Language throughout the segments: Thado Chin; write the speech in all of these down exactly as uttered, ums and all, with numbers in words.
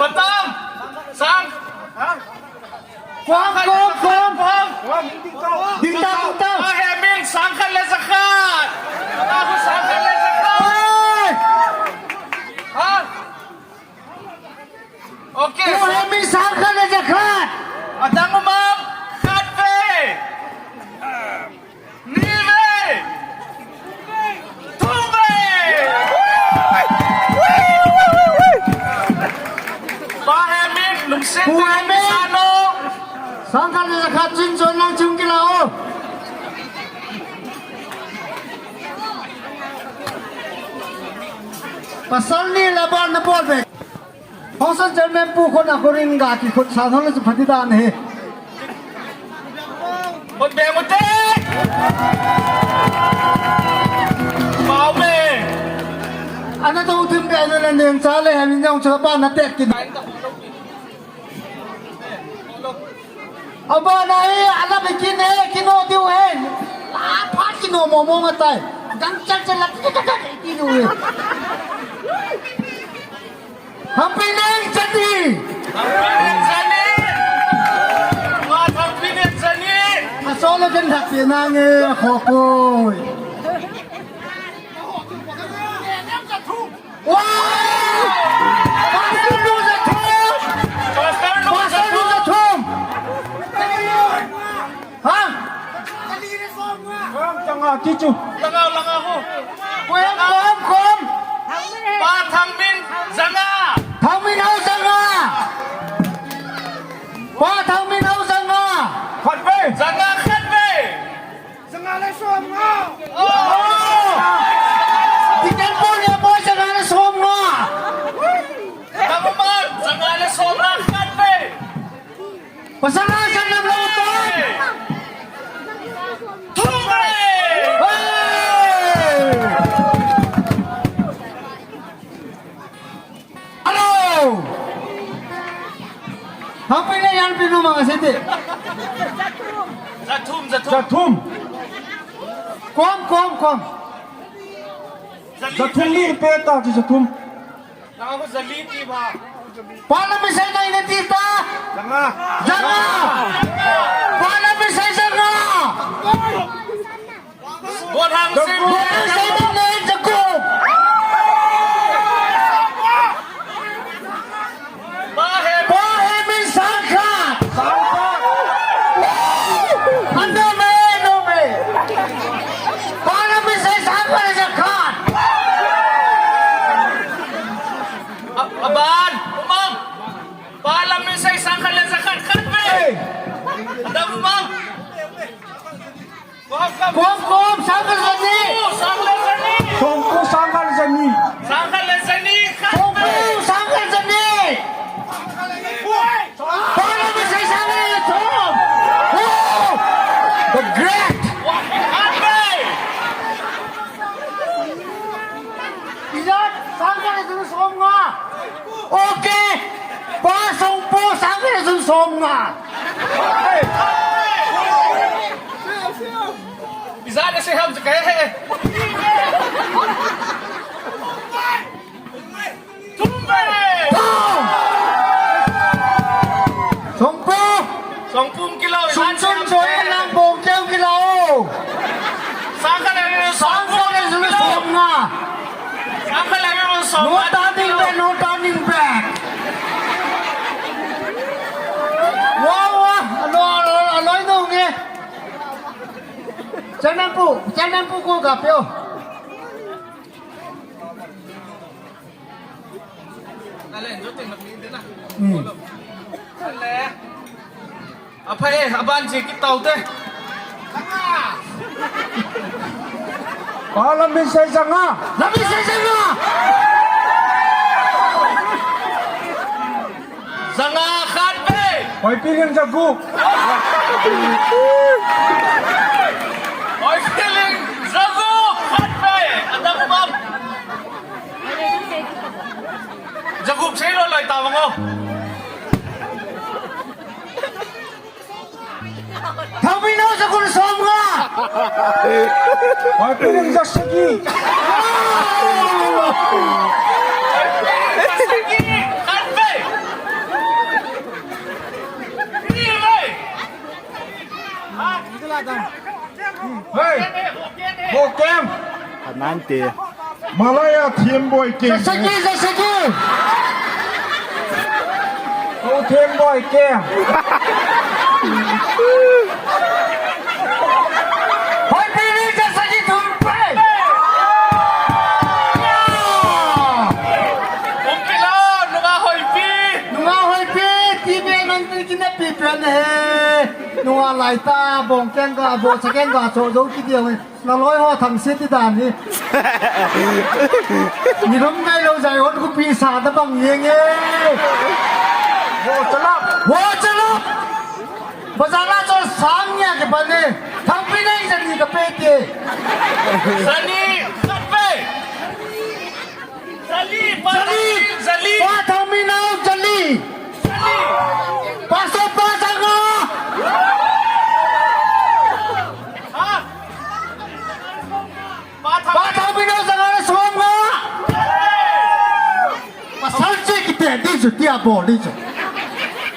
Patam! Sang! Kom, kom, kom! Kom! Ding tah, ding tah! Ahemin, sangkhat le jakhat! Ahu, sangkhat le jakhat! Hey! Ha? Okay. Ahemin, sangkhat le jakhat! Adang umam, khat ve! Ni ve! Thum ve! Pa Hemin, lungset Pu Hemin. Sano. Sangkhat le jakhat chun chon lang chung kila o. Pasal ni la bol na bol ve. Hongsan Chairman pu khut a khut in ga kikhut san hon le chu pha ti dan hi. Khut beng u te. Pau beng. Ana do thim be na neng cha le han jong cha pa na tet kin. Aba na hi, ala be kin he, kino diu he. La pha kino mo mo nga tai. Gang chal chal la ti ka ka ki diu he. Happy New Year, Jani! Happy New Year, Jani! What happy New Year, Jani! Asolo ken happy na nge, khokoi. Wow! Pastor nu jathum! Pastor nu jathum! Ha? Langa kichu. Langa, langa ho. Kom, kom, kom. Pa Thangmin janga. Thangmin hao janga. Pa Thangmin hao janga. Khat ve. Janga khat ve. Janga le som nga. Oh. Deacon Paul ya boy janga le som nga. Thangmin janga le som nga khat ve. Pasal a kan nam lo to. Thum ve! Hey! Hello! Happy New Year, pinu manga sete. Jathum, jathum. Jathum. Kom, kom, kom. Jathum ni pe ta ki jathum. Langa ko jali ti ba. Pa la mi sai nai na ti ta. Janga. Janga. Pa la mi sai janga. Bo thang si. Bo thang si ne jaku. Pa he. Pa he min sangkhat. Sangkhat. Ando me, no me. Pa la mi sai sangkhat jakhat. A-, aban, umang. Pa la mi sai sangkhat le jakhat khat ve. Hey. Adam umang. Kom, kom, sangkhat le jani. Sangkhat le jani. Somko sangkhat le jani. Sangkhat le jani khat ve. Somko sangkhat le jani. Hey. Pa la mi sai sangkhat le thum. Wow! The great. Khat ve. Ijat, sangkhat le jani som nga. Okay. Pa Songpu sangkhat le jani som nga. Ijat le se ham se kahe. Thum ve! Thum! Songpu! Songpu kilo, Songpu choi lang bong keu kilo. Sangkhat le, sangkhat le som nga. Sangkhat le som nga. No turning back, no turning back. Wow, wow, alo, alo, alo, alo, nge. Chairman pu, Chairman pu ko ga peo. Hmm. Aphai, aban ji kit tau te. Pa la mi sai janga. La mi sai janga. Janga khat ve. Oi piling jagup. Oi piling jagup khat ve. Adam bam. Jagup sei lo loi ta bang o. Thangmin hao jagup som nga. Oi piling jasagi. Jasagi khat ve. Ante. Malaya Themboi Keng. Jasagi, Jasagi. O Themboi Keng. Hoipi ni Jasagi Thumpe. Ya. Hoipi lo, nunga hoipi. Nunga hoipi, ti be nang ti kina pi pen he. Nunga lai ta, bong keng ga, bo sa keng ga, so zo ki dia he. Naloi ho thangse ti dan hi. Nilom ngai lo jai hon kupi sa da bang yeng e. Wo chalap. Wo chalap. Bazar la cho sang nia ke ban e. Thangpi nei jani ka pe te. Jani, ka pe. Jali, Pa Jali. Thangmin, Jali. Pa Thangmin nau, Jali. Jali. Pasal, pasal nga. Ha? Pa Thangmin nau, jangan som nga. Pasal si kita di su, dia boleh su.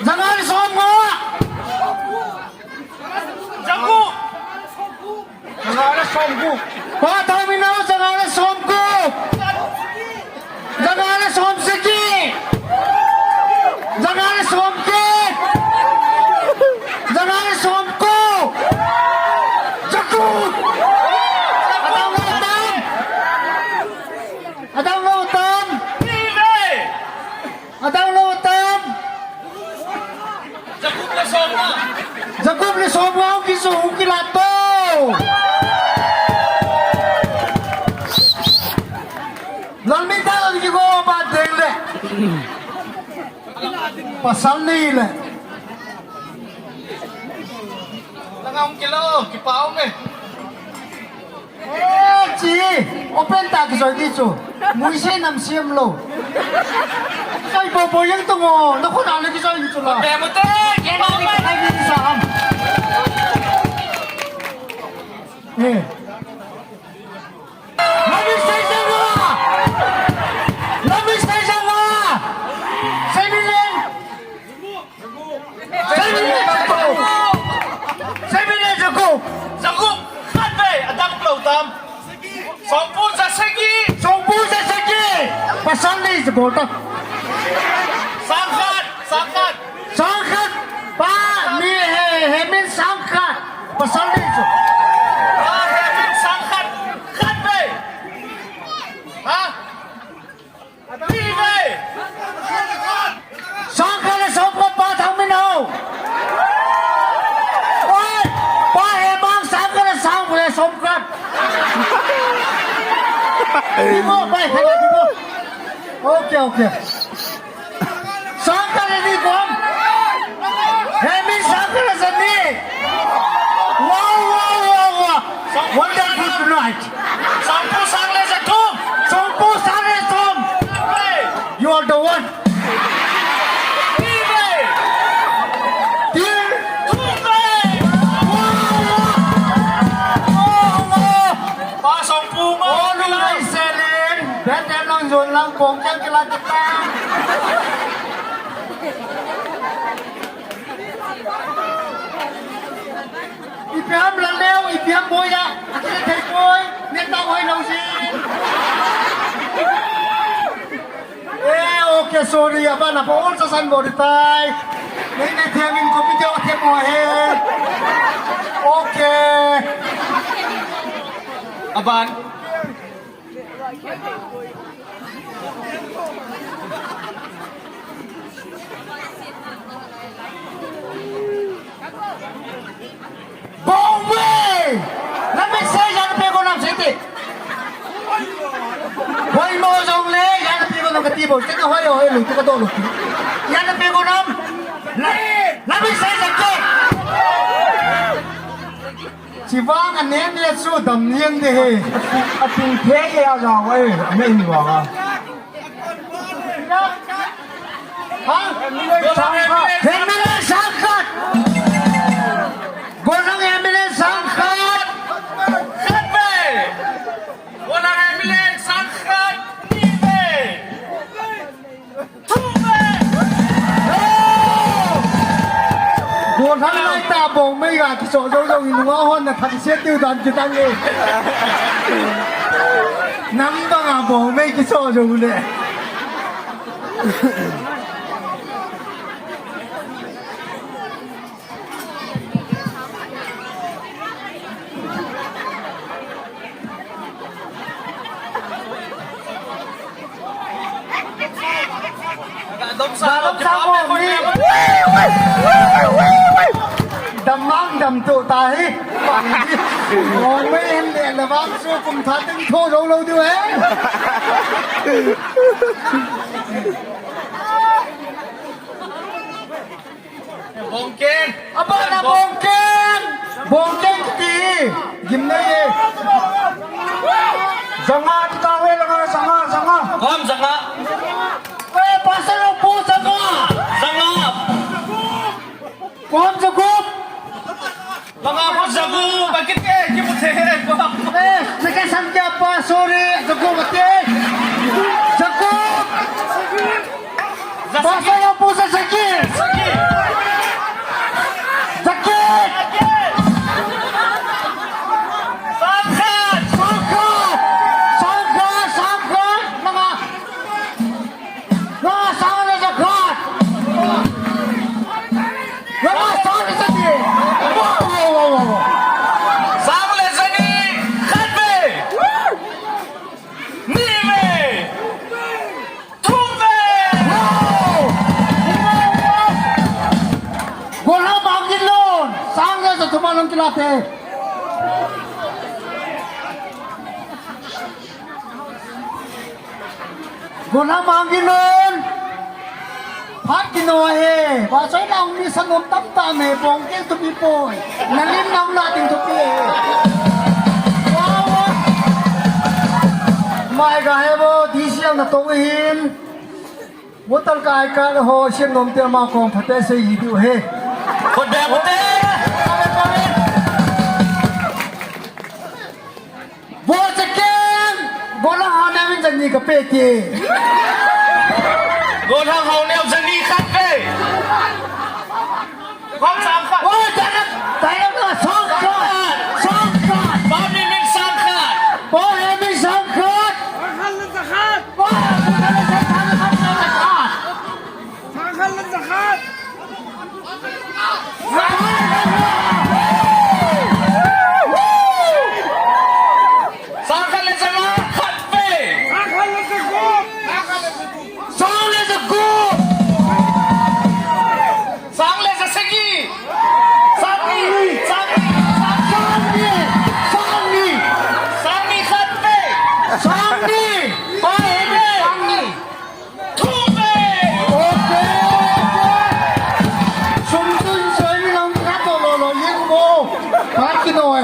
Jangan som nga. Jago. Janga le somgup. Pa Thangmin nau, janga le somgup. Janga le somsagi. Janga le somget. Janga le somko. Jaku. Adang lou tam. Adang lou tam. Adang lou tam. Jacob le som nga. Jacob le som nga, hung kisu, hung kilat to. Lalmin ta, lalmin kigo ba deng le. Pasal ni le. Langa hung kilo, kipau me. Eh, chi, open ta kisoi di chu. Muise nam siam lo. Soi bo bo yang tung o, na khun a le kisoi di chu la. Te mu te, ke ma ma. Ai ni sa ham. Eh. Lami sai janga. Lami sai janga. Sai ni le. Seven years ago. Seven years ago. Jacob, khat ve, adang lou tam. Songpu Jasagi. Songpu Jasagi. Pasal ni jabol ta. Sangkhat, sangkhat. Sangkhat. Pa, mi he, he min sangkhat. Pasal ni jo. Pa, he min sangkhat. Khat ve. Ha? Sangkhat le somkhat pa Thangmin ho. Oi, pa he bang sangkhat le sangkhat le somkhat. Bimo, pai, pai, bimo. Okay, okay. Sangkhat le ni kom. He min sangkhat le jani. Wow, wow, wow, wow. Wonderful tonight. Songpu sang le jathum. Songpu sang le jathum. Hey. You are the one. Hey. Tin. Thum ve. Wow, wow. Wow, wow. Pa Songpu ma. Oh, no, I sell it. That time lang zone lang kong kang kila kita. Ipi ham la leo, ipi ham boya. Akile thei koi, neta hoi lo si. Eh, okay, sorry, aban apa all sa san body tai. Nei nei thiam in ko video thiam mo he. Okay. Aban. Bong ve! Lamit sei, yana pe ko nam sei te. Hoi mo jong le, yana pe ko nam kati bo. Te ka hoi, hoi lu, te ka do lu. Yana pe ko nam. La, lamit sei jang te. Chivang a nem le chu dam niang de he. A ping the he a ga wai, a nei ni wa ga. Ha? Ambulance sangkhat. Ambulance sangkhat. Golang ambulance sangkhat. Khat ve. Golang ambulance sangkhat. Ni ve. Thum ve. Golang lai ta bong mei ga kiso jo jo in wa hon na thang se tiu dan ki tang e. Nang banga bong mei kiso jong le. Damsang ho ni. Dam mang dam to ta hi. Bong mei hin le la bang su kum tha ting tho lo lo diu he. Bongkeng. Abana bongkeng. Bongkeng kiti. Gimnei e. Janga kita we langa janga janga. Kom janga. We pasal pu janga. Janga. Kom jagup. Langa pu jagup. Bakit eh? Kimute he. Eh, naka sangkya pa sorry. Jagup ate. Jagup. Pasal yang pusat sakit. Sakit. Sangkhat. Sangkhat. Sangkhat. Sangkhat. Manga. Manga sangkhat sangkhat. Manga sangkhat sakit. Wow, wow, wow, wow. Sangkhat sakit. Khat ve. Ni ve. Thum ve! Golhang bang in lon, sang le sa thum a lon kila te. Golhang bang in lon. Phat kino he, ba soi na ong mi sanom tam tam he, bongkeng thupi poi. Nalim nam la ding thupi he. Wow, wow. Mai ga he bo, D C ang na to hin. Motor kai ka ho, siam nom te ma kong phate sei hi diu he. Khut beng u te. Bo chakeng. Golhang Haoneo in jani ka pe ti. Golhang Haoneo jani khat ve. Kom sangkhat. Oi, direct, direct na sangkhat. Sangkhat. Sangkhat. Ba mi min sangkhat. Bo he min sangkhat. Sangkhat le jakhat. Bo, sangkhat le jakhat. Sangkhat le jakhat. Sangkhat le janga khat ve. Sangkhat le jagup. Sangkhat le jagup. Sang le jasagi. Sangni. Sangni. Sangni. Sangni. Sangni khat ve. Sangni. Ba he ve. Sangni. Thum ve! Okay, okay. Sum tun soi ni nang ka to lo lo ling mo. Phat kino e.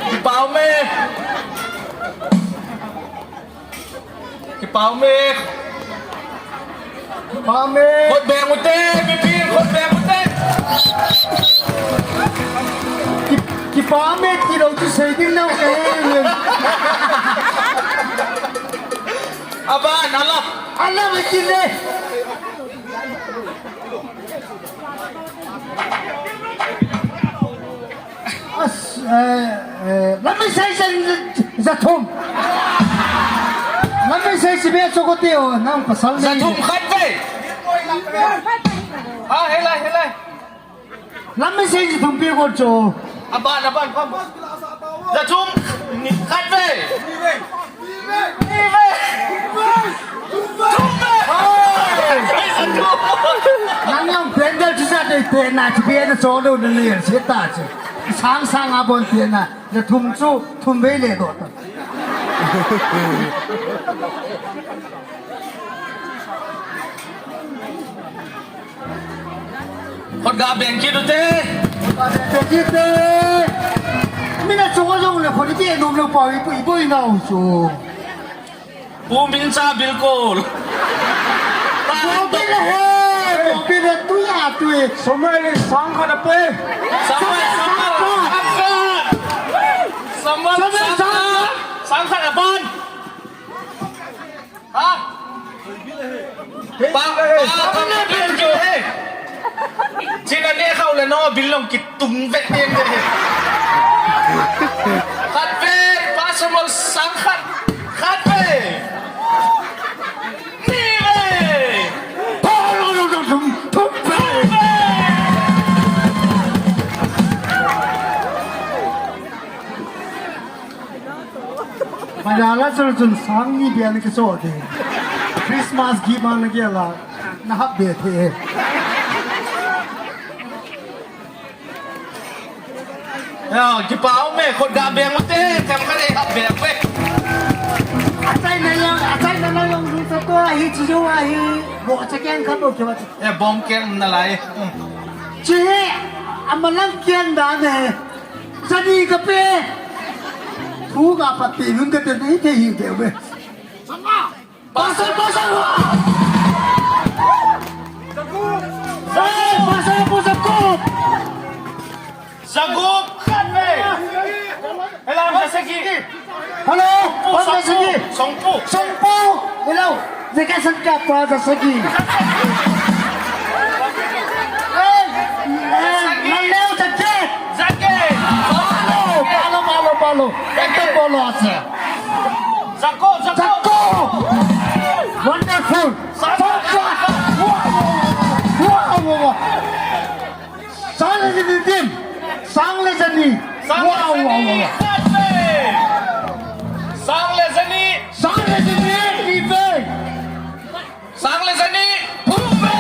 Kipah e. Kipah e. Kipah e. Khut beng u te, mipi, khut beng u te. Ki, kipah e, ti lo chu sei ding nau ka he. Aban, ala. Ala, me ti le. As, eh, eh, lam mi sei sen jathum. Lam mi sei si be cho ko ti o, nang pasal ni. Jathum khat ve. Ah, helai, helai. Lam mi sei jathum pi ko cho. Aban, aban, aban. Jathum ni khat ve. Ni ve. Ni ve. Thum ve. Hey! Nang yang pendal chu sa te te na chu be na so lo na ni si ta chu. Sang sang a bon te na. Jathum chu thum ve le do ta. Khut ga beng kit u te. Khut ga beng kit u te. Mina chunga jong le khut i beng nom lou pa i boi, i boi nau chu. Pu Mincha bilkol. Bong bil he, bong bil he, tui a tui. Samuel in sang khat a pe. Samuel, Samuel, Samuel. Samuel, Samuel, sang khat. Sang khat. Sang khat a ban. Ha? Pa, pa, pa, bil kit he. China ne khau le no bil long kitung vet ne he. Khat ve, Pastor Mol sang khat. Khat ve. Ni ve. Thum ve. Thum ve. Mayala chun sang ni bia na kiso de. Christmas gift ma na kia la. Na hap be the. Ya, kipa um e, khut ga beng u te, themkhat ei hap beng u e. Achaina jong, achaina jong lungsa to ahi, chu jong ahi. Bo cha keng khat bo keu a. E, bom keng na lai. Hmm. Che, amalang keng dan e. Jani ka pe. Thu ga pa ti nun ka te nei te hi de ve. Pastor, pastor! Hey, pastor, pastor, go! Zagup khat ve. Hello, za sagi. Hello, pa za sagi. Songpu. Songpu. Hello. Zeka san ka pa za sagi. Hey, hey, maleo za ke. Za ke. Palo, palo, palo, palo. Ekta palo ase. Zako, zako. Zako. Wonderful. Zako. Wow, wow, wow, wow. Sang le jani team. Sang le jani. Wow, wow, wow, wow. Sang le jani. Sang le jani. Ni ve. Sang le jani. Thum ve.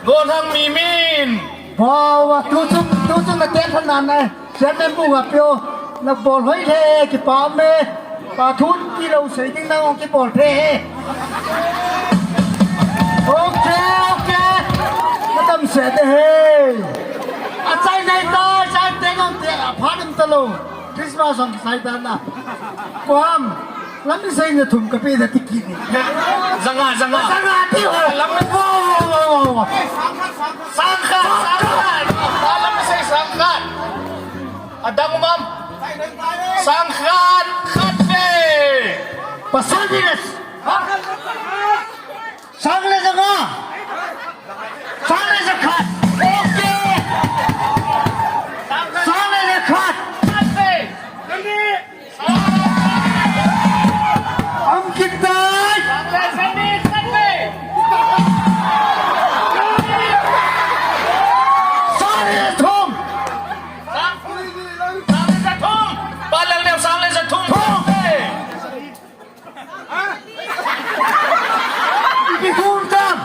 Gonhang mi min. Wow, tu chung, tu chung na ten than nan nai. Chairman bu ga pio. Na bol hoi le, kipa me. Pa thun ti lo sei ding na ong kibol the. Okay, okay. Madam se de he. Achaina ta, achaina te ngam te, apha nam ta lo. Christmas song sai ta na. Kuam. Lam ni sei na thum ka pe na ti kit ni. Zanga, zanga. Zanga ti ho. Lam ni. Wo, wo, wo, wo, wo. Sang khat, sang khat. Lam ni sei sang khat. Adang um am. Sang khat, khat ve. Pasal ni na. Sang le janga. Sang le jakhat. Okay. Sang le jakhat. Am kitai. Sang le jathum. Sang le jathum. Palal le sang le jathum. Thum. Ipi kum tam?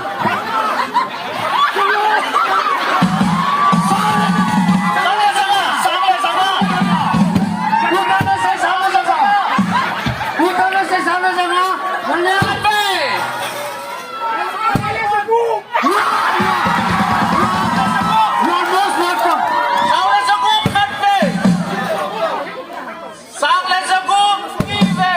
Sang le jagup, ni ve.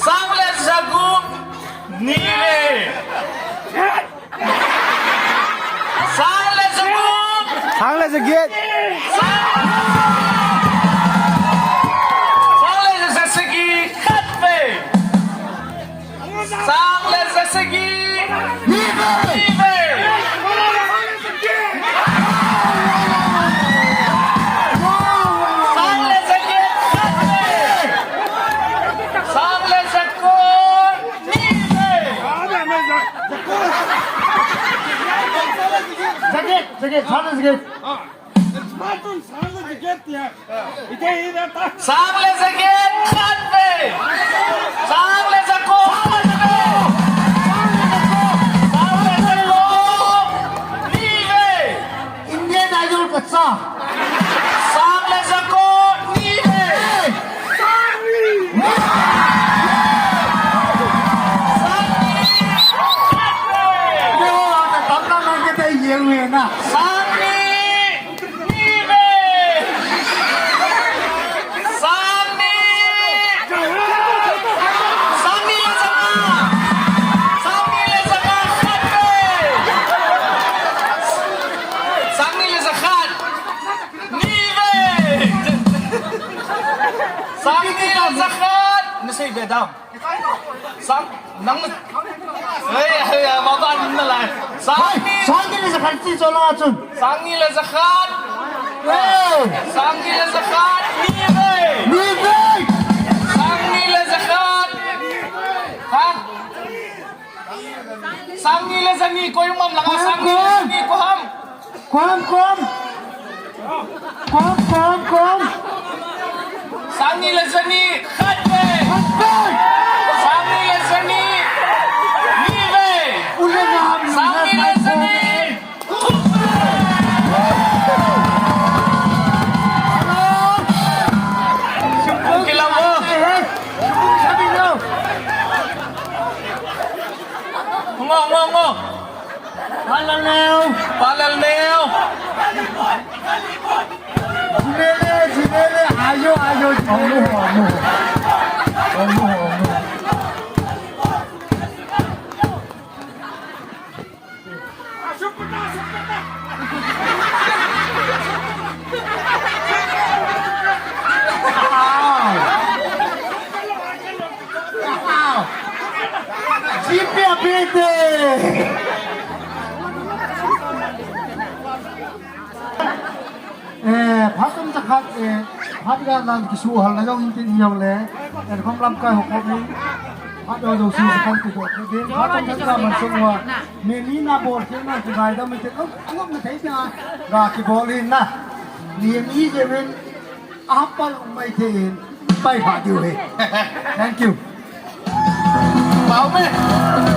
Sang le jagup, ni ve. Sang le jagup. Sang le jagup. Sang le jasagi, khat ve. Sang le jasagi. Ni ve. Ni ve. Sang le jaget. Khat ve. Sang le jako. Ni ve. Jaget, jaget, sang le jaget. Sang le jaget khat ve. Sang le jako. Sang le jako. Ni ve. Indian Idol kacha. Sang le jako. Ni ve. Sang ni. Khat ve. Yo, ta tam na na ke te yeng ve na. Sang ni. Ni ve. Sang ni. Sang Bedam. Sang, nang. Hei, hei, baba, nang lai. Sang ni. Sang ni le jakhat ti cho la chun. Sang ni le jakhat. Hey. Sang ni le jakhat. Ni ve. Ni ve. Sang ni le jakhat. Ha? Sang ni le jani, koi um am langa, sang ni le jani, koi ham? Kom, kom. Kom, kom, kom. Sang ni le jani, khat ve. Khat ve. Sang ni le jani, ni ve. Ule ngam. Sang ni le jani, thum ve. Hello. Sukung kilau. Sukung sabi no. Ngo, ngo, ngo. Palalneo. Palalneo. Jinele, jinele, ayo, ayo, jinele. Omu, omu. Omu, omu. Jipi apite. Eh, phat um jakhat, eh, phat ga nan kisu hal na jong in tin jong le, eh, khom lamkai ho khom in, phat do jouse kan kisu, din, phat um jakhat man sung wa, mi ni na bol ke na ki gai da mi te, oh, alok na thei na, ga kibol in na, ni ni je min, Apal umai te in, pai pha diu he. Thank you. Pau me.